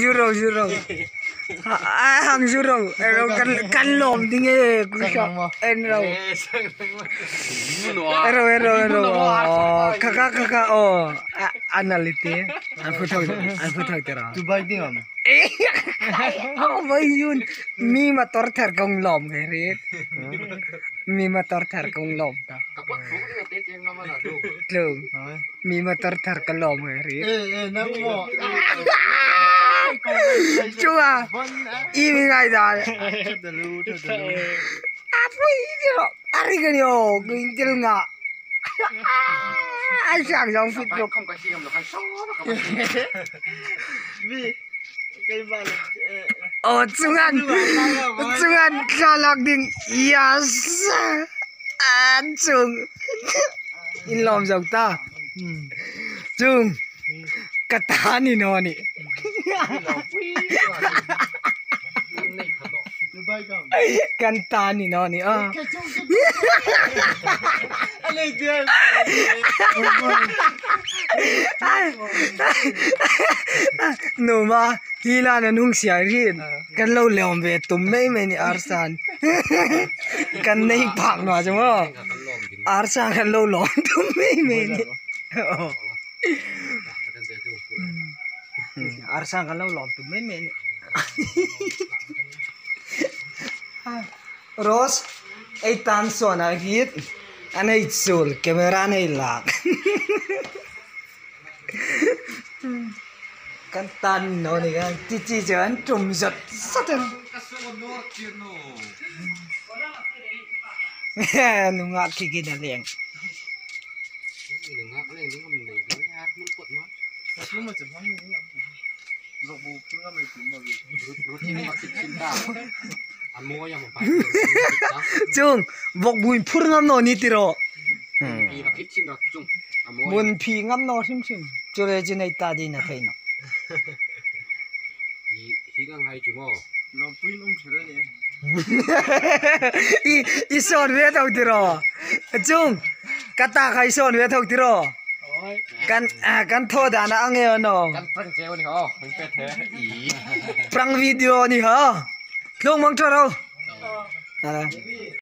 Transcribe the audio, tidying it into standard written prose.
Zero zero. Hang zero. Ero kan kan lom dinge kusha en ro. Ero ero ero. Kaka kaka oh analite. An phu thak an phu thak tera. Tu bike ding am. Ôi yun mi mà tor thar công lòm cái rết mi mà tor thar công lòm ta thường mi mà tor thar cái lòm cái rết Eh eh nang mo. chú à y mi ngay đó Dalu dalu. à pui đi ari cái điều cái tiêu ngạ ai sang dòng phít được không có gì cầm được hay số Vi kai ba ờ chung ăn chung ăn khá lạc đình yes ăn chung in lòm dòng ta chung cái ta ni nó ni Tu bike am. kan ta ni nó ni à Ale dia. nụ mà hi là nó nung xia riêng kan lâu lèo về tụm mấy mấy ni arsan kan nei phak nó chứ mà arsan kan lâu lòm tụm mấy mấy ni arsan kan lâu lòm tụm mấy mấy ni Rose ei tan son a hit an ei chul camera nei lak kan tan nó này cái chi chi cho anh trùm giật sát rồi nụ ngạc khi kia là liền chung vọc bùi phur ngam nó ni tiro mun phi ngam nó sim sim cho nên trên này ta đi là thấy nó i i son ve thau tiro chung kata khai son ve thau tiro kan à kan tho da na ange no prang video ni ha lung mang cho đâu.